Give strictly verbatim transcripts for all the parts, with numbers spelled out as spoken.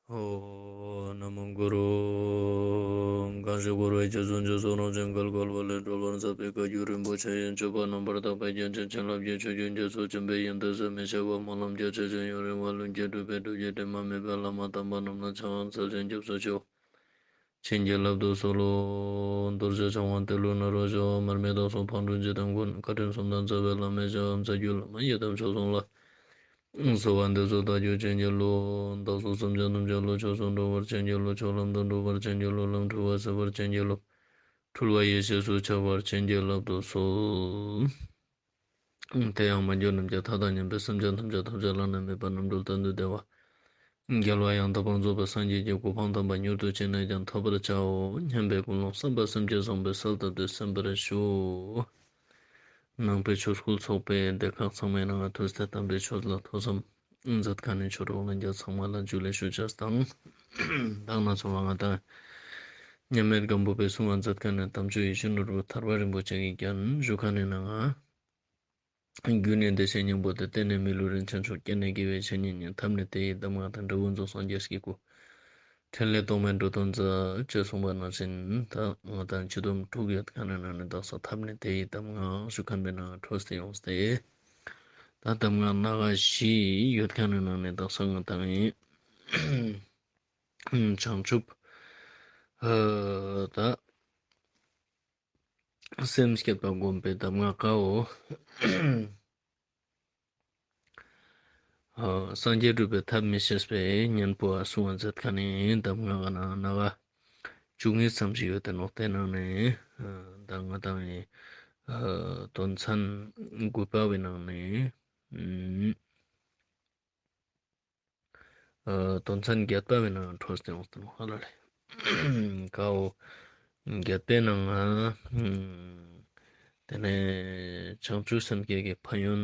ཨོཾ། ན་མོ་གུ་རུ། གང་ཞིག་འཁོར་བའི་རྒྱ་མཚོ་འཇིགས་སུ་རུང་ཞིང་བརྒལ་དཀའ་བ་ལས་སྒྲོལ་བར་མཛད་པའི་བཀའ་བརྒྱུད་རིན་པོ་ཆེ་ཡི་སྤྱོད་པ་རྣམ་པར་དག་པའི་རྒྱན་ཅན་བྱིན་རླབས་ཀྱི་ཆུ་རྒྱུན་རྒྱ་མཚོ་ཆེན་པོའི་ཡོན་ཏན་ཟད་མི་ཤེས་པ་སྨོན་ལམ་རྒྱ་ཆེ་ཞིང་ཡུན་རིང་བ་ལྷུན་གྱིས་གྲུབ་པའི་སྒྲུབ་བརྒྱུད་དྲི་མ་མེད་པའི་བླ་མ་དམ་པ་རྣམས་ལ་ཕྱག་འཚལ་ཞིང་སྐྱབས་སུ་མཆིའོ། བྱིན་གྱིས་བརླབ་ཏུ་གསོལ་ལོ། རྡོ་རྗེ་འཆང་དབང་ཏེ་ལོ་ནཱ་རོ་ཞབས། མར་མི་དྭགས་པོ་ཕག་གྲུ་འཇིག་རྟེན་མགོན། བཀའ་དྲིན་གསུམ་ལྡན་རྩ་བའི་བླ་མའི་ཞབས། རྩ་བརྒྱུད་བླ་མ་ཡི་དམ་ཆོས་སྲུང་ལ། གསོལ་བ་འདེབས་སོ་བདག་རྒྱུད་བྱིན་གྱིས་རློབས། བདག་སོགས་སེམས་ཅན་ཐམས་ཅད་བློ་ཆོས་སུ་འགྲོ་བར་བྱིན་གྱིས་རློབས། ཆོས་ལམ་དུ་འགྲོ་བར་བྱིན་གྱིས་རློབས། ལམ་འཁྲུལ་བ་སེལ་བར་བྱིན་གྱིས་རློབས། འཁྲུལ་བ་ཡེ་ཤེས་སུ་འཆར་བར་བྱིན་གྱིས་བརླབ་ཏུ་གསོལ། དེ་ཡང་མ་གྱུར་ནམ་མཁའི་མཐའ་དང་མཉམ་པའི་སེམས་ཅན་ཐམས་ཅད་ཐམས་ཅད་བླ་ན་མེད་པ་རྣམ་གྲོལ་གཏན་དུ་བདེ་བ། རྒྱལ་བ་ཡང་དག་པར་རྫོགས་པའི་སངས་རྒྱས་ཀྱི་གོ་འཕང་དམ་པ་མྱུར་དུ་ཅི་ནས་ཀྱང་ཐོབ་པར་བྱའོ་སྙམ་པའི་ཀུན་སློང་བསམ་པ་སེམས་བསྐྱེད་བཟང་པོས་གསལ་བཏབ་སྟེ་གསན་པར་ཞུ། ནང་པའི་ཆོས་སྐུལ་ཚོགས་པའི་སྡེ་ཁག་ཚང་མའི་ནང་ང་ཐུགས་ཏེ་དམ་པའི་ཆོས་ལ་ཐོས་བསམ་མཛད་མཁན་ནི་ཆོས་གྲོགས་ལྷན་རྒྱས་ཚང་མ་ལ་ཇུ་ལེ་ཞུ་ཅེས་དང་། མདང་ནེ་ཚོགས་པ་ང་དང་མཉམ་མེད་སྒམ་པོ་པའི་གསུང་བ་མཛད་མཁན་ནི་དམ་ཆོས་ཡིད་བཞིན་ནོར་བུ་ཐར་པ་རིན་པོ་ཆེ་གི་རྒྱན་ཞུ་མཁན་ནི་ནང་ང་། རྒྱུ་ནི་བདེ་གཤེགས་སྙིང་པོ་སྟེ། རྟེན་ནི་མི་ལུས་རིན་ཆེན་མཆོག་རྐྱེན་ནི་དགེ་བའི་བཤེས་གཉེན་ཉིད། ཐབས་ནི་དེ་ཡི་གདམས་ངག་དང་། འབྲས་བུ་རྫོགས་སངས་རྒྱས་ཀྱི་སྐུ། ཕྲིན་ལས་རྟོག་མེད་འགྲོ་དོན་མཛད། ཅེས་གསུངས་པ་ནང་བཞིན་ད་ང་དང་སྤྱི་སྡོམ་དྲུག་ཡོད་མཁན་ནི་ནང་ནེ་དག་ས་ཐབས་ནི་དེ་ཡི་གདམས་ངག་ཞུ་མཁན་པའི་ནང་ང་འཕྲོས་ཏེ་ཡོངས་ཏེ། ད་གདམས་ངག་སྣ་ཁ་བཞི་ཡོད་མཁན་ནི་ནང་ནེ་དག་ས་ང་དང་ཡིན། བྱང་ཆུབ། ཨ་ད། སེམས་བསྐྱེད་པ་བསྒོམ་པའི་གདམས་ངག་གའོ། ཨ་སངས་རྒྱས་སྒྲུབ་པའི་ཐབས་མི་ཤེས་པའི་གཉེན་པོ་ཨ་གསུང་བ་མཛད་མཁན་ནི་གདམས་ངག་ག་ན་ནང་ང་བཅུ་གཉིས་ཙམ་ཞིག་ཡོད་དེ་ནོག། དེ་ནང་ནེ་ཨ་ད་ང་དང་ཨ་དོན་ཚན་དགུ་པ་བའི་ནང་ནེ་ཨ་དོན་ཚན་བརྒྱད་པ་བའི་ནང་ང་འཕྲོས་ཏེ་ཡོངས་ཏེ་ནོག་ཧ་ལ་ལེ། གའོ། བརྒྱད་པའི་ནང་ང་། དེ་ནེ་བྱང་ཆུབ་སེམས་བསྐྱེད་ཀྱི་ཕན་ཡོན་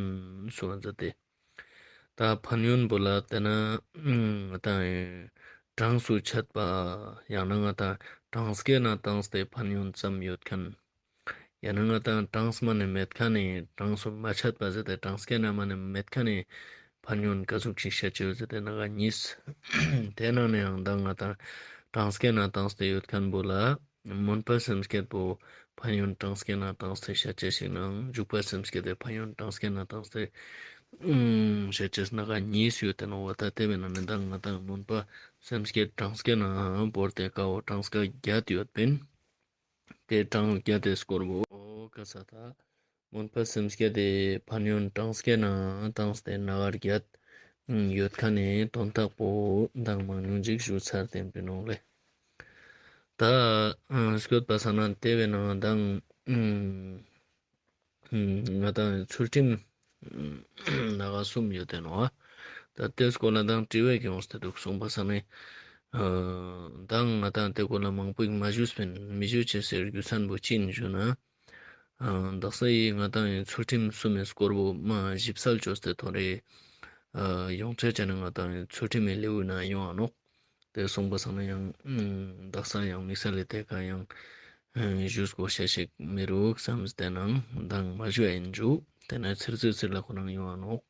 གསུང་བ་མཛད་དེ། ད་ཕན་ཡོན་པོ་ལ་དེ་ནེ་ང་དང་གྲངས་སུ་ཆད་པ་ཡང་ན་ང་དང་གྲངས་ཀའི་ནང་བཏང་སྟེ་ཕན་ཡོན་ཙམ་ཡོད་མཁན། ཡང་ན་ང་དང་གྲངས་མ་ནེ་མེད་མཁན་ནི་གྲངས་སུ་མ་ཆད་པ་ཟེར་ཏེ་གྲངས་ཀའི་ནང་མ་ནེ་མེད་མཁན་ནི་ཕན་ཡོན་ག་ཟུག་ཅིག་བཤད་ཅེས་ཟེར་ཏེ་ནང་ང་གཉིས། དེ་ནང་ནེ་ཡང་ད་ང་དང་གྲངས་ཀའི་ནང་བཏང་སྟེ་ཡོད་མཁན་པོ་ལ་སྨོན་པ་སེམས་བསྐྱེད་པོ་ཕན་ཡོན་གྲངས་ཀའི་ནང་བཏང་སྟེ་བཤད་ཅེས་ཤིག་ནང་འཇུག་པ་སེམས་བསྐྱེད་དེ་ཕན་ཡོན་གྲངས་ཀའི་ནང་བཏང་སྟེ་བཤད་ཅེས་ནང་ང་གཉིས་ཡོད་དེ་ནོག་པ། ད་དེ་བའི་ནང་ནེ་ད་ང་དང་སྨོན་པ་སེམས་བསྐྱེད་གྲངས་ཀའི་ནང་བོར་ཏེ་གའོ་གྲངས་ཀ་བརྒྱད་ཡོད་པིན། དེ་གྲངས་བརྒྱད་དེ་སྐོར་བོ་ག་ས་ད་སྨོན་པ་སེམས་བསྐྱེད་དེ་ཕན་ཡོན་གྲངས་ཀའི་ནང་བཏང་སྟེ་ནང་ང་བརྒྱད་ཡོད་མཁན་ནི་དོན་དག་པོ་མདང་མང་ཉུང་ཅིག་ཞུ་ཚར་ཏེ་ཨིན་ནོག་ལེ། ད་སྐྱོད་པ་ས་ན་དེ་བའི་ནང་མདང་ང་དང་ཚུལ་ཁྲིམས་ནང་ང་གསུམ་ཡོད་དེ་ནོག། ད་དེ་སྐོར་ལ་མདང་དྲི་བ་ཡོངས་ཏེ་འདུག་གསུངས་པ་ས་ན། མདང་ང་དང་དེ་སྐོར་ལ་མང་པོ་ཞིག་མ་ཞུས་པིན། མི་ཞུ་ཅེས་སི་རྒྱུ་མཚན་པོ་ཅི་ཨིན་ཞུ་ན། དག་ས་ཡི་ང་དང་ཡི་ཚུལ་ཁྲིམས་གསུམ་མི་སྐོར་བོ་མ་ཞིབ་གསལ་ཅོས་ཏེ་ཐོ་རེ་ཡོང་ཅེས་ཅན་ང་དང་ཡི་ཚུལ་ཁྲིམས་མི་ལེའུ་ནང་ཡོང་ང་ནོག། དེ་གསུངས་པ་ས་ན་ཡང་དག་ས་ཡང་དམིགས་བསལ་ལེ་དེ་ཀ་ཡང་ཞུས་དགོས་ཤེས་ཤིག་མི་རུག་བསམས་ཏེ་ནང་མདང་མ་ཞུ་ཨིན་ཞུ། དེ་ནེ་ཚིར་ཚིར་ཚིར་ལ་ཁོ་རང་ཡོང་ང་ནོག་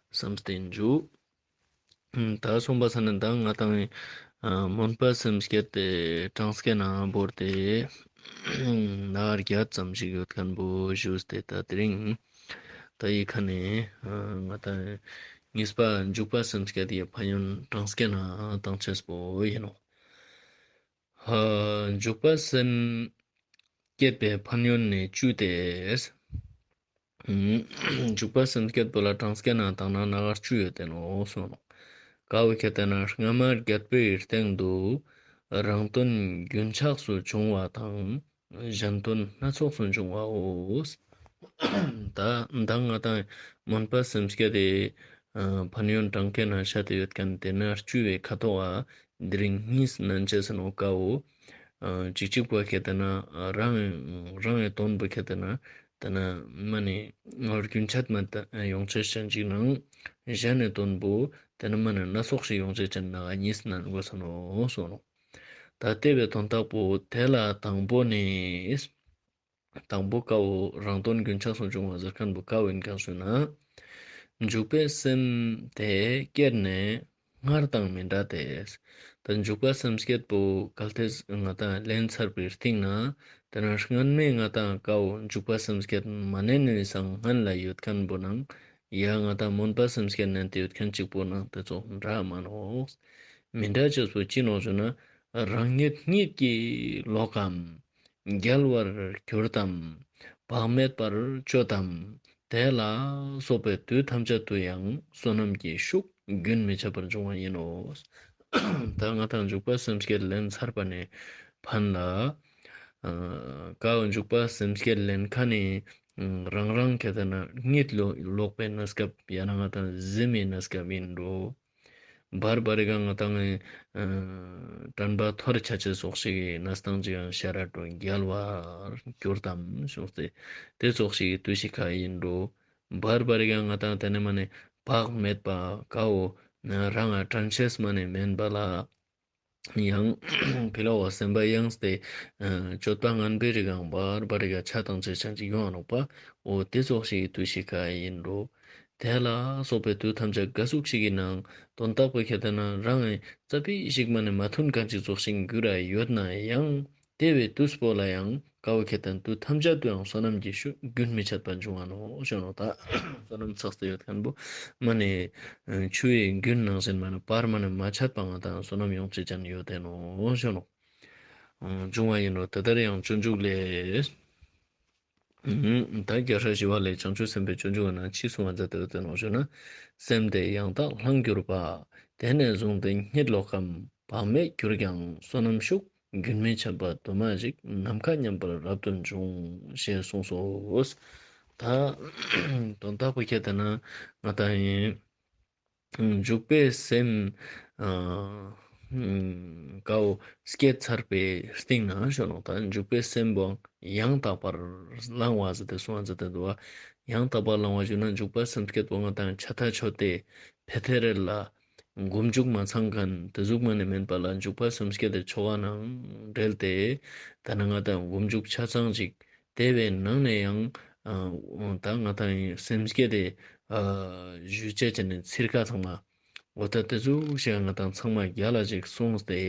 བསམས་ཏེ་ཨིན་ཞུ། ད་གསུངས་པ་ས་ན་མདང་ང་དང་ཨ་སྨོན་པ་སེམས་བསྐྱེད་དེ་གྲངས་ཀའི་ནང་བོར་ཏེ་ནང་ང་བརྒྱད་ཙམ་ཞིག་ཡོད་མཁན་པོ་ཞུས་ཏེ་ད་དེ་རིང་ད་ཡི་ཁ་ནེ་ང་དང་གཉིས་པ་འཇུག་པ་སེམས་བསྐྱེད་དེ་ཕན་ཡོན་གྲངས་ཀའི་ནང་བཏང་ཅེས་པོ་ཨིན་ནོག། འཇུག་པ་སེམས་བསྐྱེད་པའི་ཕན་ཡོན་ནི་བཅུ་སྟེ། འཇུག་པ་སེམས་བསྐྱེད་པོ་ལ་གྲངས་ཀའི་ནང་བཏང་ན་ནང་ང་བཅུ་ཡོད་དེ་ནོག་གསུངས་ནོག། ག་བོ་ཁྱེར་ཏེ་ན་སྔ་མ་བརྒྱད་པོའི་སྟེང་དུ་རང་དོན་རྒྱུན་ཆགས་སུ་བྱུང་བ་དང་གཞན་དོན་སྣ་ཚོགས་སུ་འབྱུང་བའོ། ད་མདང་ང་དང་སྨོན་པ་སེམས་བསྐྱེད་དེ་ཕན་ཡོན་གྲངས་ཀའི་ནང་བཤད་དེ་ཡོད་མཁན་དེ་ནེ་བཅུ་བའི་ཁ་ཐོག་ག་དེ་རིང་གཉིས་ནན་ཅེས་ནོག་ག་བོ། ཨ་གཅིག་གཅིག་པོ་ཁྱེར་ཏེ་ན་རང་རང་གི་དོན་པོ་ཁྱེར་ཏེ་ན་དེ་ནེ་མ་ནེ་རྒྱུན་ཆད་མ་ཡོང་ཅེས་ཅན་ཅིག་ནང་གཞན་ནི་དོན་པོ་དེ་ནེ་མ་ནེ་སྣ་ཚོགས་ཤིག་ཡོང་ཅེས་ཅན་ནང་གཉིས་ནན་དགོས་ས་ནོག་གསུངས་ནོག། ད་དེ་བའི་དོན་དག་པོ་དེ་ལ་དང་པོ་ནི། དང་པོ་ག་བོ་རང་དོན་རྒྱུན་ཆགས་སུ་འབྱུང་བ་ཟེར་མཁན་པོ་ག་བོ་ཨིན་མཁན་ཞུ་ན། འཇུག་པའི་སེམས་དེ་སྐྱེས་ནས་ སྔར་དང་མི་འདྲ་སྟེ། ད་འཇུག་པ་སེམས་བསྐྱེད་པོ་གལ་ཏེ་ང་ཏང་ལེན་ཚར་བའི་སྟིང་ན་དེ་ན་སྔན་མའི་ང་ཏང་ཀ་བོ་འཇུག་པ་སེམས་བསྐྱེད་མ་ལེན་ནི་སང་སྔན་ལ་ཡོད་མཁན་པོ་ནང་ཡ་ང་ཏང་སྨོན་པ་སེམས་བསྐྱེད་ནན་ཏེ་ཡོད་མཁན་གཅིག་པོ་ནང་དེ་ཙོགས་འདྲ་མ་ནོག། མི་འདྲ་ཅེས་པོ་ཅི་ནོག་ཞུ་ན། རང་ཉིད་གཉིད་ཀྱིས་ལོག་གམ། བརྒྱལ་བར་གྱུར་ཏམ། བག་མེད་པར་སྤྱོད་དམ། དེ་ལ་སོགས་པའི་དུས་ཐམས་ཅད་དུ་ཡང་བསོད་ནམས་ཀྱི་ཤུགས་རྒྱུན་མི་འཆད་པར་འབྱུང་བ་ཡིན་ནོ། ད་ང་ཏང་འཇུག་པ་སེམས་བསྐྱེད་ལེན་ཚར་བ་ནས་ཕན་ལ། ཨ་ཀ་བོ་འཇུག་པ་སེམས་བསྐྱེད་ལེན་མཁན་ནི་རང་རང་ཁྱད་ན་གཉིད་ལོ་ལོག་པའི་གནས་སྐབས་ཡང་ན་ང་ཏང་གཟིམ་མི་གནས་སྐབས་ཡིན་འགྲོ། བར་བར་ག་ང་ཏང་ཨ་དྲན་པ་འཐོར་ཆ་ཆེ་སོགས་ཤིག་གི་གནས་སྟངས་ཅིག་ཡང་ཤར་ར་འགྲོ། བརྒྱལ་བར་གྱུར་ཏམ་ཞུས་ཏེ་དེ་སོགས་ཤིག་གི་དུས་ཤིག་ཁ་ཡིན་འགྲོ། བར་བར་ག་ང་ཏང་དེ་ནས་མ་ནས་བག་མེད་པ་ཀ་བོ་རང་ང་དྲན་ཤེས་མ་ནས་མེན་པ་ལ། ཡང་ཕི་ལོག་ག་སེམས་པ་ཡེངས་ཏེ་ཨ་སྤྱོད་པ་ངན་པའི་རིགས་ཡང་བར་བར་ག་ཆ་དང་ཆ་ཆ་ཅིག་ཡོང་ང་ནོག་པ། འོ་དེ་ཙོགས་ཤིག་གི་དུས་ཤིག་ཁ་ཡིན་འགྲོ། དེ་ལ་སོགས་པའི་དུས་ཐམས་ཅད་ག་ཟུག་ཞིག་གི་ནང་དོན་དག་པོ་ཁྱད་དེ་ན་རང་ངི་རྩ་བའི་ཞིག་མ་ནས་མ་མཐུན་མཁན་ཅིག་ཙོགས་ཤིག་འགྱུར་ར་ཡོད་ན་ཡང་དེ་བའི་དུས་པོ་ལ་ཡང་ཀ་བོ་ཁྱད་དེ་ན་དུས་ཐམས་ཅད་དུ་ཡང་བསོད་ནམས་ཀྱི་ཤུགས་རྒྱུན་མི་འཆད་པ་འབྱུང་ང་ནོག་ཞུ་ནོག། ད་བསོད་ནམས་ཚགས་ཏེ་ཡོད་མཁན་པོ་མ་ནས་ཆུ་ཡི་རྒྱུན་ནང་བཞིན་མ་ནས་བར་མ་ནས་མ་ཆད་པ་ང་ཏང་བསོད་ནམས་ཡོང་ཅེས་ཅན་ཡོད་དེ་ནོག་ཞུ་ནོག། འབྱུང་བ་ཡིན་ནོ། དེ་ལྟར་ཡང་སྤྱོད་འཇུག་ལས། ད་རྒྱལ་སྲས་ཞི་བ་ལྷས་བྱང་ཆུབ་སེམས་དཔའི་སྤྱོད་འཇུག་ན་ཅི་གསུང་བ་མཛད་དེ་ཡོད་དེ་ནོག་ཞུ་ན། སེམས་དེ་ཡང་དག་ལྷང་གྱུར་པ། དེ་ནས་བཟུང་སྟེ་གཉིད་ལོག་གམ། བག་མེད་གྱུར་ཀྱང་བསོད་ནམས་ཤུགས། རྒྱུན་མི་འཆད་པ་དུ་མ་ཞིག། ནམ་མཁའ་མཉམ་པར་རབ་ཏུ་འབྱུང་། ཞེས་གསུངས་སོ། ད་དོན་དག་པོ་ཁྱད་དེ་ན་ང་ཏང་ཡིན། འཇུག་པའི་སེམས་ཨ་ཀ་བོ་བསྐྱེད་ཚར་བའི་སྟིང་ན་ཞུ་ནོག། ད་འཇུག་པའི་སེམས་པོ་ཡང་དག་པར་བླང་བ་ཟེར་ཏེ་གསུང་བ་མཛད་དེ་འདུག་པ། ཡང་དག་པར་བླང་བ་ཞུ་ན་འཇུག་པ་སེམས་བསྐྱེད་པོ་ང་ཏང་ཆ་ཐ་ཆོད་དེ་ཕེ་ཐེ་རེ་ལ་མགོ་མཇུག་མ་ཚང་མཁན་དེ་ཟུག་མ་ནས་མེན་པ་ལ་འཇུག་པ་སེམས་བསྐྱེད་དེ་ཆོ་ག་ནང་འབྲེལ་ཏེ་ད་ནི་ང་ཏང་མགོ་མཇུག་ཆ་ཚང་ཅིག་དེ་བའི་ནང་ནས་ཡང་ཨ་ད་ང་ཏང་སེམས་བསྐྱེད་དེ་ཨ་ཞུ་ཅེས་ཅན་ནི་ཚིར་ཁ་ཚང་མ་འོ་ད་དེ་ཟུག་ཞིག་ང་ཏང་ཚང་མ་རྒྱ་ལ་ཅིག་གསུངས་ཏེ་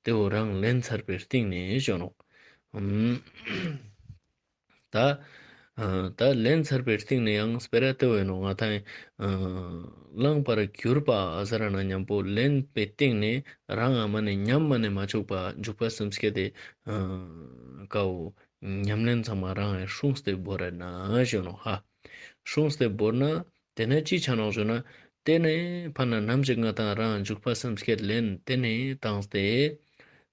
དེ་བོ་རང་ལེན་ཚར་བའི་སྟིང་ནས་ཞུ་ནོག། ཨམ། ད་ཨ་ད་ལེན་ཚར་བའི་སྟིང་ནས་ཡང་སྤེ་ར་དེ་བོ་ཡིན་ནོག། ང་ཏང་ཨ་བླངས་པར་གྱུར་པ་ཟེར་ན་མཉམ་པོ་ལེན་པའི་སྟིང་ནས་རང་ཨ་མ་ནས་ཉམས་མ་ནས་མ་བཅུག་པ་འཇུག་པ་སེམས་བསྐྱེད་དེ་ཨ་ཀ་བོ་ཉམས་ལེན་ཚང་མ་རང་ངི་སྲུངས་ཏེ་བོར་ར་ན་ཞུ་ནོག་ཧ། སྲུངས་ཏེ་བོར་ན་དེ་ནས་ཅི་ཆ་ནོག་ཞུ་ན། དེ་ནས་ཕར་ན་ནམ་ཞིག་ང་ཏང་རང་འཇུག་པ་སེམས་བསྐྱེད་ལེན་དེ་ནས་བཏང་སྟེ།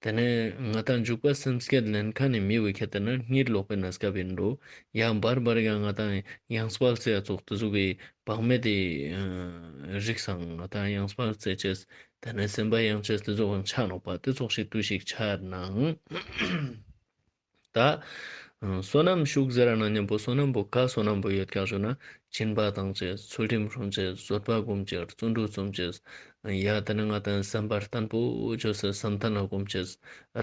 དེ་ནས་ང་ཏང་འཇུག་པ་སེམས་བསྐྱེད་ལེན་མཁན་ནི་མི་བོ་ཁྱད་དེ་ན་གཉིད་ལོག་པའི་གནས་སྐབས་ཡིན་འགྲོ། ཡང་བར་བར་ཡང་ང་ཏང་ཡང་སྤགས་ཚེ་ཡ་ཙོགས་དེ་ཟུག་གི་བག་མེད་དེ་རིགས་སང་ང་ཏང་ཡང་སྤགས་ཚེ་ཅེས་དེ་ནས་སེམས་པ་ཡང་ཅེས་དེ་ཟུག་ཡང་ཆ་ནོག་པ། དེ་ཙོགས་ཤིག་དུས་ཤིག་ཆ་ནང་། ད་བསོད་ནམས་ཤུགས་ཟེར་ན་མཉམ་པོ་བསོད་ནམས་པོ་ག་བསོད་ནམས་པོ་ཡོད་ཀྱག་ཞུ་ན། སྦྱིན་པ་བཏང་ཅེས། ཚུལ་ཁྲིམས་སྲུང་ཅེས། བཟོད་པ་སྒོམ་ཅེས། བརྩོན་འགྲུས་རྩོམ་ཅེས། ཡ་དེ་ནས་ང་ཏང་བསམ་པ་བརྟན་པོ་བཅོས་སེ་བསམ་གཏན་ལ་སྒོམ་ཅེས།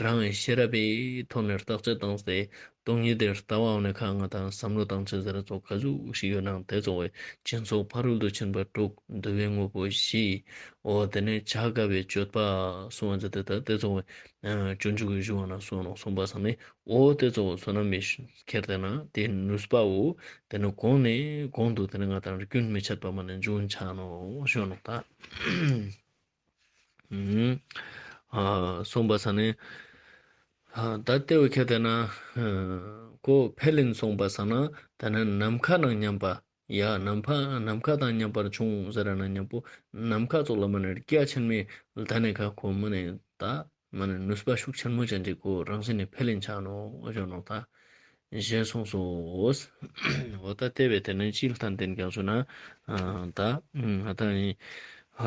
རང་གི་ཤེས་རབ་པའི་ཐོག་ནས་བརྟག་དཔྱད་བཏང་སྟེ་སྟོང་ཉིད་དེ་ལྟ་བ་འོ་ནས་ཁ་ང་ཏང་བསམ་བློ་བཏང་ཅེས་ཟེར་ཙོགས་ག་ཟུག་ཞིག་ཡོད་ནའང་དེ་ཚོ་བས་སྦྱིན་སོགས་ཕ་རོལ་ཏུ་ཕྱིན་པ་དྲུག། བསྡུ་བའི་དངོས་པོ་བཞི། འོ་དེ་ནས་བྱ་དཀའ་བའི་སྤྱོད་པ་གསུང་བ་མཛད་དེ་ད་དེ་ཚོ་བས་སྤྱོད་འཇུག་གི་གཞུང་ནང་གསུངས་ནོག། གསུངས་པ་སང་ནས་འོ་དེ་ཚོ་བསོད་ནམས་མི་ཁྱེར་དེ་ན་དེ་ནུས་པའོ། དེ་ནི་གོང་ནས་གོང་དུ་དེ་ནི་ང་ཏང་རྒྱུན་མི་འཆད་པ་མ་ནས་འབྱུང་ཆ་ནོག་ཞུ་ནོག་ད། ཨ་གསུངས་པ་སང་ནས་ཨ་ད་དེ་བོ་ཁྱེར་དེ་ན་ཨ་ཁོ་འཕེལ་ལིན་གསུངས་པ་སང་ན་དེ་ནི་ནམ་མཁའ་ནང་མཉམ་པ། ཡ་ནམ་མཁའ་ནམ་མཁའ་དང་མཉམ་པར་འབྱུང་ཟེར་ན་མཉམ་པོ་ནམ་མཁའ་ཙོགས་ལ་མ་ནས་རྒྱ་ཆེན་མོའི་ལྡན་ནས་ཁ་ཁོ་མ་ནས་ད་མ་ནས་ནུས་པ་ཤུགས་ཆེན་མོ་ཅན་གྱི་ཁོ་རང་བཞིན་ནི་འཕེལ་ལིན་ཆ་ནོག་ཞུ་ནོག་ད། ཞེས་གསུངས་སོ། འོ་ད་དེ་བས་དེ་ནས་ཅི་ལ་བརྟེན་ཏེ་ཀྱང་ཞུ་ན། ཨ་ད་ང་ཏང་ནི་ཧ་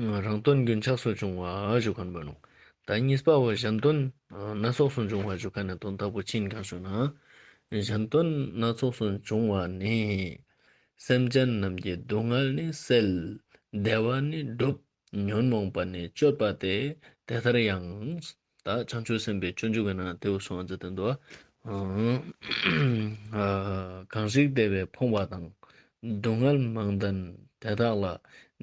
ཨ་རང་དོན་རྒྱུན་ཆགས་སུ་འབྱུང་བ་ཞུ་མཁན་པོ་ནོག། ད་གཉིས་པའོ་གཞན་དོན་སྣ་ཚོགས་སུ་འབྱུང་བ་ཞུ་མཁན་ནི་དོན་དག་པོ་ཅི་ཡིན་གང་ཞུ་ན། གཞན་དོན་སྣ་ཚོགས་སུ་འབྱུང་བ་ནི། སེམས་ཅན་རྣམས་ཀྱི་སྡུག་བསྔལ་ནི་སེལ། བདེ་བ་ནི་སྒྲུབ། ཉོན་མོངས་པ་ནི་གཅོད་པ་སྟེ། དེ་ལྟར་ཡང་། ད་བྱང་ཆུབ་སེམས་དཔའི་སྤྱོད་འཇུག་གི་ནང་དེ་བོ་གསུངས་པ་མཛད་དེ་འདུག། ཨ་གང་ཞིག་བདེ་བས་ཕོངས་པ་དང་། སྡུག་བསྔལ་མང་ལྡན་དེ་དག་ལ།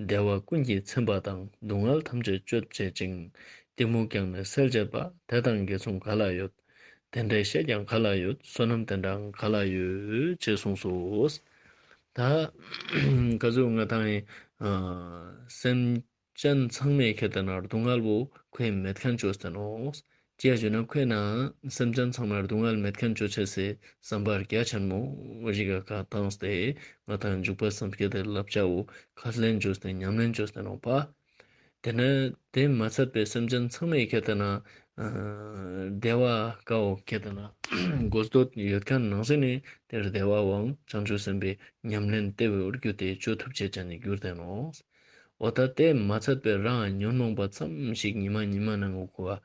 བདེ་བ་ཀུན་གྱིས་ཚིམ་པ་དང་། སྡུག་བསྔལ་ཐམས་ཅད་གཅོད་བྱེད་ཅིང་། གཏི་མུག་ཀྱང་ནི་སེལ་བྱེད་པ། དེ་དང་དགེ་མཚུངས་ག་ལ་ཡོད། དེ་འདྲའི་བཤེས་ཀྱང་ག་ལ་ཡོད། བསོད་ནམས་དེ་འདྲའང་ག་ལ་ཡོད། ཅེས་གསུངས་སོ། ད་ག་ཟུག་ང་དང་ཨ་སེམས་ཅན་ཚང་མའི་ཁེ་ཏེ་ན་སྡུག་བསྔལ་བོ་ཁོས་མེད་མཁན་ཅོས་ཏེ་ནོག། ཅི་ཡ་ཞུ་ན་ཁོས་ན་སེམས་ཅན་ཚང་མ་སྡུག་བསྔལ་མེད་མཁན་ཅོ་ཅེས་སི་བསམ་པ་རྒྱ་ཆེན་མོ་ཞིག་ག་བཏང་སྟེ་ང་དང་འཇུག་པ་སེམས་བསྐྱེད་དེ་བསླབ་བྱའོ་ཁས་ལེན་ཅོས་ཏེ་ཉམས་ལེན་ཅོས་ཏེ་ནོག་པ། དེ་ནས་དེ་མ་ཚད་པའི་སེམས་ཅན་ཚང་མའི་ཁེ་ཏེ་ན་ཨ་བདེ་བ་ཀའོ་ཁེ་ཏེ་ན་དགོས་འདོད་ཡོད་མཁན་ནང་བཞིན་ནི་དེར་བདེ་བའང་བྱང་ཆུབ་སེམས་དཔའི་ཉམས་ལེན་དེ་བོའི་རྒྱུ་དེ་ཅོ་ཐུབ་ཅེས་ཅན་ནི་གྱུར་ཏེ་ནོག། འོ་ད་དེ་མ་ཚད་པའི་རང་ཉོན་མོངས་པ་ཙམ་ཞིག་ཉི་མ་ཉི་མ་ནང་གོ་བ་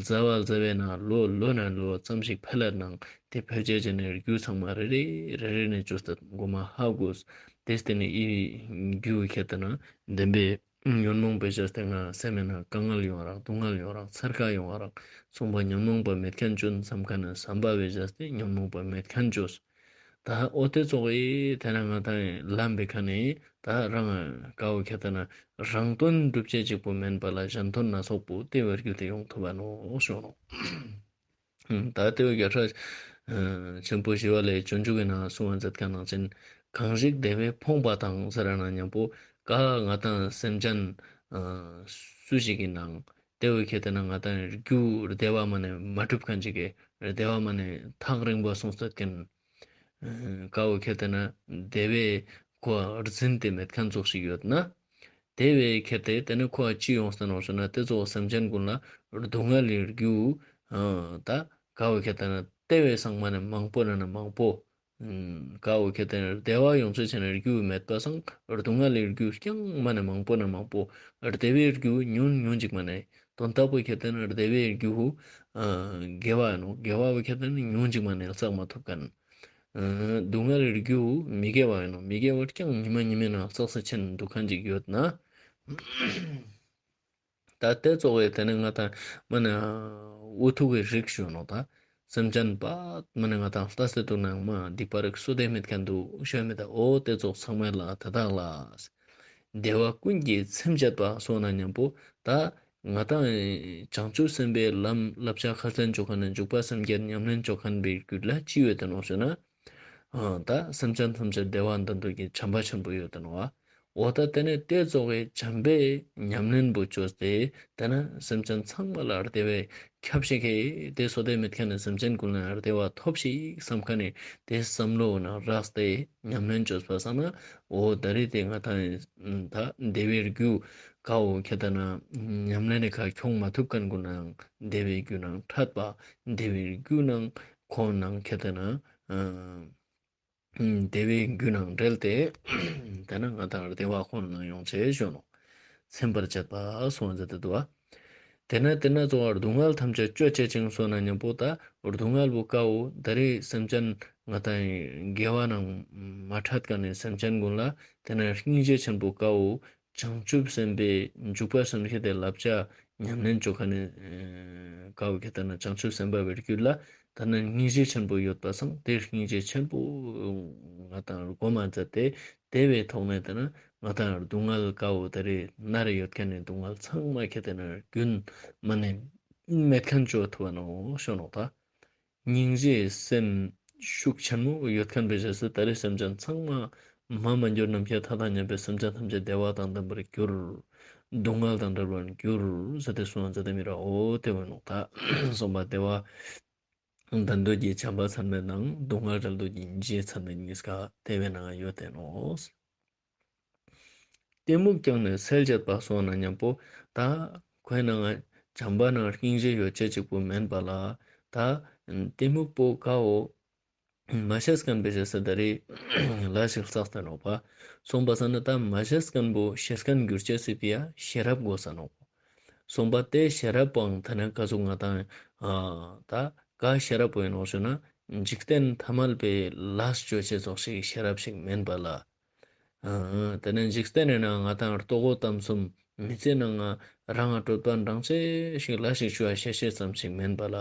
ཟླ་བ་ཟླ་བའི་ནང་ལོ་ལོ་ནང་ལོ་ཙམ་ཞིག་འཕེལ་ལ་ནང་དེ་འཕེལ་ཅེས་ཅན་ནི་རྒྱུ་ཚང་མ་རེ་རེ་རེ་རེ་ནས་ཅོས་ཏེ་མགོ་མ་ཧ་གོས། དེ་སྟེ་ནི་ཨི་རྒྱུ་ཁེ་ཏེ་ན་བདེན་པའི་ཉོན་མོངས་པའི་ཅོས་ཏེ་ང་སེམས་ན་དཀའ་ངལ་ཡོང་རག། སྡུག་བསྔལ་ཡོང་རག། འཚེར་ཁ་ཡོང་རག། གསུངས་པ་ཉོན་མོངས་པ་མེད་མཁན་ཅོ་བསམ་མཁན་ནི་བསམ་པ་བའི་ཅོས་ཏེ་ཉོན་མོངས་པ་མེད་མཁན་ཅོས། ད་འོ་དེ་ཙོགས་ཨི་དེ་ན་ང་དང་ལམ་པའི་ཁ་ནས་ད་རང་ཀའོ་ཁེ་ཏེ་ན་རང་དོན་སྒྲུབ་བྱེད་ཅིག་པོ་མེན་པ་ལ་གཞན་དོན་སྣ་ཚོགས་པོ་དེ་བོའི་རྒྱུ་དེ་ཡོང་ཐུབ་བ་ནོག་ཞུ་ནོག། ད་དེ་བོ་རྒྱལ་སྲས་ཆེན་པོ་ཞི་བ་ལྷའི་སྤྱོད་འཇུག་གི་ནང་གསུང་བ་མཛད་མཁན་ནང་བཞིན་གང་ཞིག་བདེ་བས་ཕོངས་པ་དང་ཟེར་ན་མཉམ་པོ་ཀ་ང་དང་སེམས་ཅན་སུ་ཞིག་གི་ནང་དེ་བོ་ཁེ་ཏེ་ན་ང་དང་རྒྱུ་བདེ་བ་མ་ནས་མ་གྲུབ་མཁན་ཅིག་གི་བདེ་བ་མ་ནས་ཐག་རིང་པོ་སོང་སྟེ་ཀ་བོ་ཁེ་ཏེ་ན་བདེ་བའི་ཁོ་རྫུན་དེ་མེད་མཁན་ཙོགས་ཤིག་ཡོད་ན། དེ་བོའི་ཁེ་ཏེ་དེ་ནི་ཁོ་ཅི་ཡོང་སྟེ་ནོག་ཟེར་ན་དེ་ཙོགས་སེམས་ཅན་ཀུན་ལ་སྡུག་བསྔལ་ལི་རྒྱུ་ད་ཀ་བོ་ཁེ་ཏེ་ན་དེ་བོའི་སང་མ་ནས་མང་པོ་ན་ན་མང་པོ། ཀ་བོ་ཁེ་ཏེ་ན་བདེ་བ་ཡོང་ཅེས་ཅན་ནི་རྒྱུ་མེད་པ་སང་སྡུག་བསྔལ་ལི་རྒྱུ་རྐྱང་མ་ནས་མང་པོ་ན་མང་པོ། བདེ་བའི་རྒྱུ་ཉུང་ཉུང་ཅིག་མ་ནས་དོན་དག་པོ་ཁེ་ཏེ་ན་བདེ་བའི་རྒྱུ་དགེ་བ་ཡིན་ནོག། དགེ་བ་བོ་ཁེ་ཏེ་ན་ཉུང་ཅིག་མ་ནས་བསགས་མ་ཐུབ་མཁན། སྡུག་བསྔལ་རྒྱུ་མི་དགེ་བ་ཡིན་ནོག། མི་དགེ་བ་རྐྱང་ཉི་མ་ཉི་མའི་ནང་བསགས་སེ་ཆེན་འདུག་མཁན་ཅིག་ཡོད་ན། ད་དེ་ཙོགས་པའི་དེ་ནི་ང་དང་མ་ནི་འུ་ཐུག་གི་རིགས་ཞུ་ནོག། ད་སེམས་ཅན་པ་མ་ནི་ང་དང་ལྟ་སྟེ་འདུག་ནའང་མ་སྡིག་པ་རིགས་སུ་དེ་མེད་མཁན་འདུག་ཞུ་མི་ད། འོ་དེ་ཙོགས་ཚང་མ་ལ་དེ་དག་ལ་བདེ་བ་ཀུན་གྱིས་ཚིམ་བྱེད་པ་སོགས་ན་མཉམ་པོ་ད་ང་དང་བྱང་ཆུབ་སེམས་དཔའི་ལམ་བསླབ་བྱ་ཁས་ལེན་ཅོ་མཁན་ནི་འཇུག་པ་སེམས་བསྐྱེད་ཉམས་ལེན་ཅོ་མཁན་པའི་རྒྱུད་ལ་ཅི་ཡོད་དེ་ནོག་ཞུ་ན། ཨ་ད་སེམས་ཅན་ཐམས་ཅད་བདེ་བ་འདོད་འདོད་ཀྱི་བྱམས་པ་ཆེན་པོ་ཡོད་དེ་ནོག། འོ་ད་དེ་ནས་དེ་ཙོགས་པའི་བྱམས་པའི་ཉམས་ལེན་པོ་ཅོས་ཏེ་དེ་ན་སེམས་ཅན་ཚང་མ་ལ་བདེ་བའི་ཁྱབ་ཤིག་གི་དེ་སོ་དེ་མེད་མཁན་ནི་སེམས་ཅན་ཀུན་ལ་བདེ་བ་ཐོབ་ཤིག་བསམ་མཁན་ནི་དེ་བསམ་བློ་ནང་རགས་ཏེ་ཉམས་ལེན་ཅོས་པ་སང་ན་འོ་ད་རེས་དེ་ང་དང་ད་བདེ་བའི་རྒྱུ་ཀ་བོ་ཁེ་ཏེ་ན་ཉམས་ལེན་ནི་ཁ་ཁྱོང་མ་ཐུབ་མཁན་ཀུན་ནའང་བདེ་བའི་རྒྱུ་ནང་འཕྲད་པ་བདེ་བའི་རྒྱུ་ནང་ཁོང་ནང་ཁེ་ཏེ་ན་ཨ་བདེ་བའི་རྒྱུ་ནང་འབྲེལ་ཏེ་དེ་ན་ང་དང་བདེ་བ་ཁོང་ནང་ཡོང་ཅེས་ཞུ་ནོག། ཚིམ་པར་བྱེད་པ་སོགས་མཛད་དེ་འདུག་པ། དེ་ན་དེ་ན་གཙོ་བོ་སྡུག་བསྔལ་ཐམས་ཅད་གཅོད་བྱེད་ཅིང་སོགས་ན་མཉམ་པོ་ད་སྡུག་བསྔལ་བོ་ཀ་བོ་ད་རེས་སེམས་ཅན་ང་དང་དགེ་བ་ནང་མ་འཕྲད་མཁན་ནི་སེམས་ཅན་ཀུན་ལ་དེ་ན་སྙིང་རྗེ་ཆེན་པོ་ཀ་བོ་བྱང་ཆུབ་སེམས་དཔའི་འཇུག་པ་སེམས་བསྐྱེད་དེ་བསླབ་བྱ་ཉམས་ལེན་ཅོ་མཁན་ནི་ཀ་བོ་ཁེ་ཏེ་ན་བྱང་ཆུབ་སེམས་དཔའ་བའི་རྒྱུད་ལ་ད་ནི་སྙིང་རྗེ་ཆེན་པོ་ཡོད་པ་སང་དེ་སྙིང་རྗེ་ཆེན་པོ་ང་དང་སྒོམ་མཛད་དེ་དེ་བའི་ཐོག་ནས་དེ་ན་ང་དང་སྡུག་བསྔལ་ཀ་བོ་ད་རེས་ན་རེ་ཡོད་མཁན་ནི་སྡུག་བསྔལ་ཚང་མ་ཁེ་ཏེ་ན་རྒྱུན་མ་ནས་མེད་མཁན་ཅོ་ཐུབ་བ་ནོག་ཞུ་ནོག་ད། སྙིང་རྗེའི་སེམས་ཤུགས་ཆེན་མོ་ཡོད་མཁན་པའི་རྗེས་སུ་ད་རེས་སེམས་ཅན་ཚང་མ་མ་མ་འགྱུར་ནམ་མཁའི་མཐའ་དང་མཉམ་པའི་སེམས་ཅན་ཐམས་ཅད་བདེ་བ་དང་ལྡན་པར་གྱུར། སྡུག་བསྔལ་དང་བྲལ་བར་གྱུར་ཟེར་ཏེ་གསུངས་མཛད་དེ་མི་ར་འོ་དེ་བོ་ནོག་ད། གསུངས་པ་བདེ་བ་འདོད་འདོད་ཀྱི་བྱམས་པ་ཚད་མེད་དང་སྡུག་བསྔལ་བྲལ་འདོད་ཀྱི་སྙིང་རྗེ་ཚད་མེད་གཉིས་ཀ་དེ་བའི་ནང་ཡོད་དེ་ནོག། གཏི་མུག་ཀྱང་ནི་སེལ་བྱེད་པ་སོགས་ན་མཉམ་པོ་ད་ཁོའི་ནང་བྱམས་པ་ནང་སྙིང་རྗེ་ཡོད་ཅེས་གཅིག་པོ་མེན་པ་ལ་ད་གཏི་མུག་པོ་ཀ་བོ་མ་ཤེས་མཁན་པའི་རྗེས་སུ་ད་རེས་ལས་ཤིག་བསགས་ཏེ་ནོག་པ། གསུངས་པ་སང་ན་ད་མ་ཤེས་མཁན་པོ་ཤེས་མཁན་འགྱུར་ཅེས་སི་ཕི་ཡ་ཤེས་རབ་དགོས་ས་ནོག། གསུངས་པ་དེ་ཤེས་རབ་པོའང་ད་ནི་ཀ་ཟུག་ང་དང་ཨ་ད་ཀ་ཤེས་རབ་པོ་ཡིན་ནོག་ཞུ་ན་འཇིག་རྟེན་ཐ་མལ་པའི་ལས་ཅོ་ཅེས་ཙོགས་ཤིག་ཤེས་རབ་ཞིག་མེན་པ་ལ། ཨ་དེ་ནས་འཇིག་རྟེན་ནི་ནང་ང་དང་ལྟོ་གོས་གཏམ་གསུམ་མི་ཚེའི་ནང་ང་རང་ང་གྲོད་པ་འགྲང་ཅེས་ཤིག་ལས་ཤིག་ཅོ་ཡ་ཤེས་ཤེས་ཙམ་ཞིག་མེན་པ་ལ།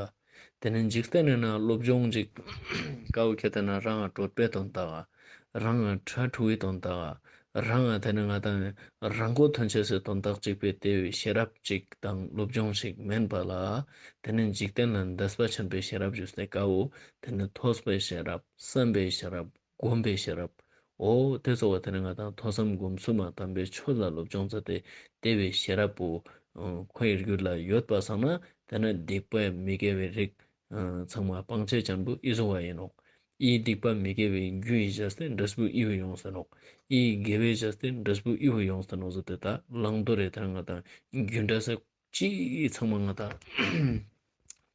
དེ་ནས་འཇིག་རྟེན་ནི་ནང་སློབ་སྦྱོང་ཅིག་ཀ་བོ་ཁེ་ཏེ་ན་རང་ང་གྲོད་པའི་དོན་དག་ རང་ང་ཕྲ་ཕྲུ་བའི་དོན་དག་རང་ང་དེ་ནི་ང་དང་རང་མགོ་ཐོན་ཅེས་སི་དོན་དག་ཅིག་པོའི་དེ་བོའི་ཤེས་རབ་ཅིག་དང་སློབ་སྦྱོང་ཞིག་མན་པ་ལ། དེ་ནི་འཇིག་རྟེན་ལ་འདས་པ་ཆེན་པོའི་ཤེས་རབ་ཞུས་ཏེ་ཀ་བོ་དེ་ནི་ཐོས་པའི་ཤེས་རབ་བསམ་པའི་ཤེས་རབ་སྒོམ་པའི་ཤེས་རབ། འོ་དེ་ཚོ་བོ་དེ་ནི་ང་དང་ཐོས་བསམ་སྒོམ་གསུམ་མ་དམ་པའི་ཆོས་ལ་སློབ་སྦྱོང་མཛད་དེ་དེ་བོའི་ཤེས་རབ་པོ་ཁོའི་རྒྱུད་ལ་ཡོད་པ་སང་ན་དེ་ནི་སྡིག་པ་མི་དགེ་བའི་རིགས་ཚང་མ་སྤང་བྱ་ཅན་པོ་ཨི་ཟུག་པ་ཡིན་ནོག་ཨི་སྡིག་པ་མི་དགེ་བའི་རྒྱུ་ཡི་བྱས་ཏེ་འབྲས་བུ་ཨི་བོ་ཡོངས་ཏེ་ནོག་ཨི་དགེ་བའི་བྱས་ཏེ་འབྲས་བུ་ཨི་བོ་ཡོངས་ཏེ་ནོག་ཟེར་ཏེ་ད་བླང་དོར་རེ་དེ་ནི་ང་དང་རྒྱུ་འབྲས་ཅི་ཚང་མ་ང་དང་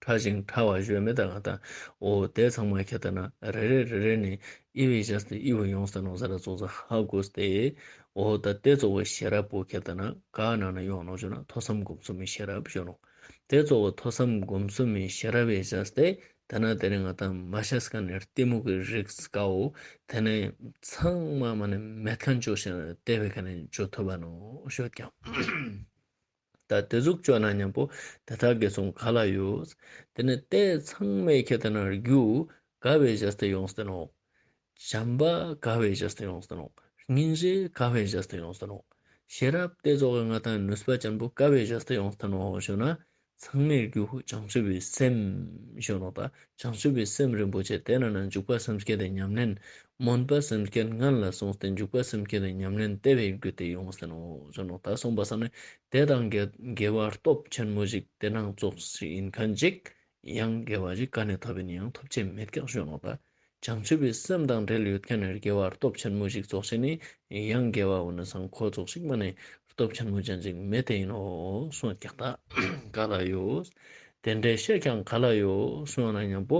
ཕྲ་ཞིང་ཕྲ་བ་ཞུ་མེད་ད་ང་དང་འོ་དེ་ཚང་མ་ཁྱེད་ལྟ་ན་རེ་རེ་རེ་རེ་ནི་ཨི་བོའི་བྱས་ཏེ་ཨི་བོ་ཡོངས་ཏེ་ནོག་ཟེར་ར་ཙོགས་ཧ་གོ་སྟེ། འོ་ད་དེ་ཚོ་བོ་ཤེས་རབ་པོ་ཁྱེད་ལྟ་ན་ག་ནང་ན་ཡོང་ནོག་ཞུ་ན་ཐོས་བསམ་སྒོམ་གསུམ་མི་ཤེས་རབ་ཞུ་ནོག་དེ་ཚོ་བོ་ཐོས་བསམ་སྒོམ་གསུམ་མི་ཤེས་རབ་བོའི་བྱས་ཏེ་དེ་ནི་དེ་ནི་ང་དང་མ་ཤེས་མཁན་ནི་གཏི་མུག་གི་རིགས་ཀ་བོ་དེ་ནི་ཚང་མ་མ་ནི་མེད་མཁན་ཅོ་ཞིང་དེ་བོའི་ཁ་ནི་ཅོ་ཐུབ་པ་ནོག་ཞུ་ཀྱང་། ད་དེ་ཟུག་ཅོ་ན་མཉམ་པོ་དེ་དག་དགེ་སོང་ག་ལ་ཡོད། དེ་ནི་དེ་ཚང་མའི་ཁྱེད་ལྟ་ན་རྒྱུ་ག་བོའི་བྱས་ཏེ་ཡོངས་ཏེ་ནོག་བྱམས་པ་ག་བོའི་བྱས་ཏེ་ཡོངས་ཏེ་ནོག་སྙིང་རྗེ་ག་བོའི་བྱས་ཏེ་ཡོངས་ཏེ་ནོག་ཤེས་རབ་དེ་ཚོ་གི་ང་དང་ནུས་པ་ཅན་པོ་ག་བོའི་བྱས་ཏེ་ཡོངས་ཏེ་ནོག་ཞུ་ན། ཚང་མའི་རྒྱུ་བྱང་ཆུབ་པའི་སེམས་ཞུ་ནོག་ད་བྱང་ཆུབ་པའི་སེམས་རིན་པོ་ཆེ་དེ་ནང་ན་འཇུག་པ་སེམས་བསྐྱེད་དེ་ཉམས་ལེན། སྨོན་པ་སེམས་བསྐྱེད་ངན་ལ་སོང་སྟེ་འཇུག་པ་སེམས་བསྐྱེད་དེ་ཉམས་ལེན་དེ་བོའི་རྒྱུ་དེ་ཡོངས་ཏེ་ནོག་ཞུ་ནོག་ད་སོང་པ་སང་ནི་དེ་དང་དགེ་དགེ་བ་སྟོབས་ཆེན་མོ་ཞིག་དེ་ནང་ཙོགས་ཤིག་ཡིན་མཁན་ཅིག་ཡང་དགེ་བ་ཞིག་ག་ནས་ཐོབ་ཡིན་ཡང་ཐོབ་ཅེས་མེད་ཀྱག་ཞུ་ནོག་ད། བྱང་ཆུབ་པའི་སེམས་དང་འབྲེལ་ཡོད་མཁན་ནི་དགེ་བ་སྟོབས་ཆེན་མོ་ཞིག་ཙོགས་ཤིག་ནི་ཡང་དགེ་བ་འོ་ན་སང་ཁོ་ཙོགས་ཤིག་མ་ནི་སྟོབས་ཆེན་མོ་ཅན་ཅིག་མེད་དེ་ཡིན་ནོག་གསུངས་ཀྱག་ད་ག་ལ་ཡོད། དེ་འདྲའི་ཤེས་ཀྱང་ག་ལ་ཡོད་གསུངས་ན་མཉམ་པོ།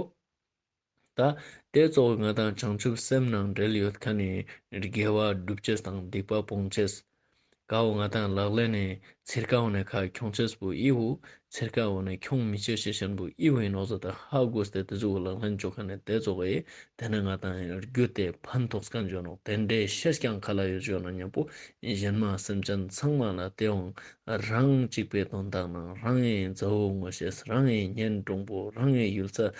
ད་དེ་ཙོགས་ང་དང་བྱང་ཆུབ་སེམས་ནང་འབྲེལ་ཡོད་མཁན་ནི་དགེ་བ་སྒྲུབ་ཅེས་དང་སྡིག་པ་སྤོང་ཅེས། ཀ་བོ་ང་དང་ལག་ལེན་ནི་ཚིར་ཀ་བོ་ནི་ཁ་ཁྱོང་ཅེས་པོ་ཨི་བོ། ཚིར་ཀ་བོ་ནི་ཁྱོང་མི་ཅེས་ཤེས་ཤན་པོ་ཨི་བོ་ཡིན་ནོག་ཟེར་ཏེ་ཧ་གོ་སྟེ་དེ་ཚོ་ལག་ལེན་ཅོ་མཁན་ནི་དེ་ཙོགས་ཨེ། དེ་ནི་ང་དང་རྒྱུ་དེ་ཕན་ཐོགས་མཁན་ཅོ་ནོག་དེ་འདྲའི་ཤེས་ཀྱང་ག་ལ་ཡོད་ཅོ་ན་མཉམ་པོ། གཞན་མ་སེམས་ཅན་ཚང་མ་ལ་དེ་འོང་རང་གཅིག་པའི་དོན་དག་ནང་རང་ངི་མཛའ་བོ་ངོ་ཤེས་རང་ངི་གཉེན་དྲུང་པོ་རང་ངི་ཡུལ་ས་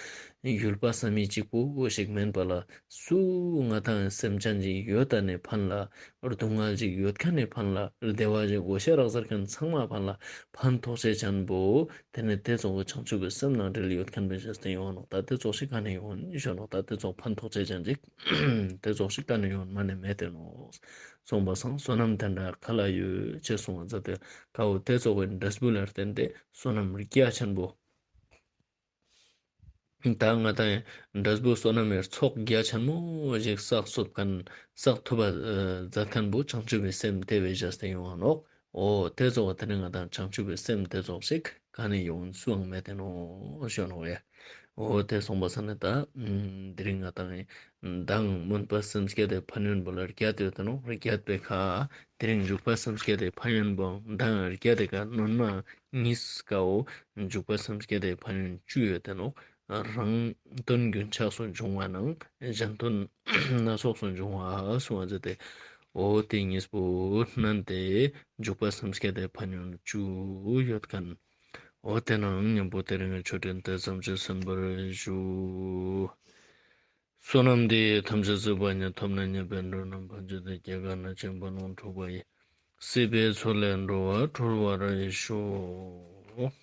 ཡུལ་པ་བསམ་མི་གཅིག་པོ་ཞིག་མན་པ་ལ། སུ་ང་དང་སེམས་ཅན་ཅིག་ཡོད་ད་ནི་ཕན་ལ། སྡུག་བསྔལ་ཅིག་ཡོད་མཁན་ནི་ཕན་ལ། བདེ་བ་ཅིག་འོ་ཤ་རག་ཟེར་མཁན་ཚང་མ་ཕན་ལ། ཕན་ཐོགས་ཆེ་ཅན་པོ། དེ་ནི་དེ་ཙོགས་བྱང་ཆུབ་པའི་སེམས་ནང་འབྲེལ་ཡོད་མཁན་པའི་ཞེས་ཏེ་ཡོང་ནོག་ད་དེ་ཙོགས་ཤིག་ག་ནས་ཡོང་ཞུ་ནོག་ད་དེ་ཙོགས་ཕན་ཐོགས་ཆེ་ཅན་ཅིག་དེ་ཙོགས་ཤིག་ག་ནས་ཡོང་མ་ནས་མེད་དེ་ནོག་གསུངས་པ་སང་བསོད་ནམས་དེ་འདྲ་ག་ལ་ཡོད་ཅེས་གསུངས་པ་ཟེར་ཏེ་ཀ་བོ་དེ་ཙོགས་པའི་འབྲས་བུ་ལ་བརྟེན་ཏེ་བསོད་ནམས་རྒྱ་ཆེན་པོ། ད་ང་དང་འབྲས་བུ་བསོད་ནམས་ཡར་ཚོགས་རྒྱ་ཆེན་མོ་ཞིག་བསགས་ཚུགས་མཁན་བསགས་ཐུབ་པ་མཛད་མཁན་པོ་བྱང་ཆུབ་པའི་སེམས་དེ་བོའི་ཞེས་ཏེ་ཡོང་བ་ནོག་འོ་དེ་ཙོགས་པ་དེ་ནི་ང་དང་བྱང་ཆུབ་པའི་སེམས་དེ་ཙོགས་ཤིག་ག་ནས་ཡོང་སུའང་མེད་དེ་ནོག་ཞུ་ནོག་ཡ། འོ་དེ་གསུངས་པ་སང་ནི་ད་དེ་རིང་ང་དང་མདང་སྨོན་པ་སེམས་བསྐྱེད་དེ་ཕན་ཡོན་པོ་ལ་བརྒྱད་ཡོད་དེ་ནོག་བརྒྱད་པའི་ཁ། དེ་རིང་འཇུག་པ་སེམས་བསྐྱེད་དེ་ཕན་ཡོན་པོ་མདང་བརྒྱད་དེ་ཁ་སྣོན་མ་གཉིས་ཀའོ། འཇུག་པ་སེམས་བསྐྱེད་དེ་ཕན་ཡོན་བཅུ་ཡོད་དེ་ནོག་རང་དོན་རྒྱུན་ཆགས་སུ་འབྱུང་བ་ནང་གཞན་དོན་སྣ་ཚོགས་སུ་འབྱུང་བ་གསུངས་པ་ཟེར་ཏེ། འོ་དེ་གཉིས་པོ་སྣན་ཏེ་འཇུག་པ་སེམས་བསྐྱེད་དེ་ཕན་ཡོན་བཅུ་ཡོད་མཁན། འོ་དེ་ནང་མཉམ་པོ་དེ་རིང་མཆོད་སྤྲིན་དེ་ཙམ་གྱིས་གསན་པར་ཞུ། བསོད་ནམས་འདི་ཡིས་ཐམས་ཅད་གཟིགས་པ་ཉིད། ཐོབ་ནས་ཉེས་པའི་དགྲ་རྣམས་ཕམ་བྱས་ཏེ། སྐྱེ་རྒ་ན་འཆིའི་རྦ་ཀློང་འཁྲུགས་པ་ཡི། སྲིད་པའི་མཚོ་ལས་འགྲོ་བ་སྒྲོལ་བར་ཤོག།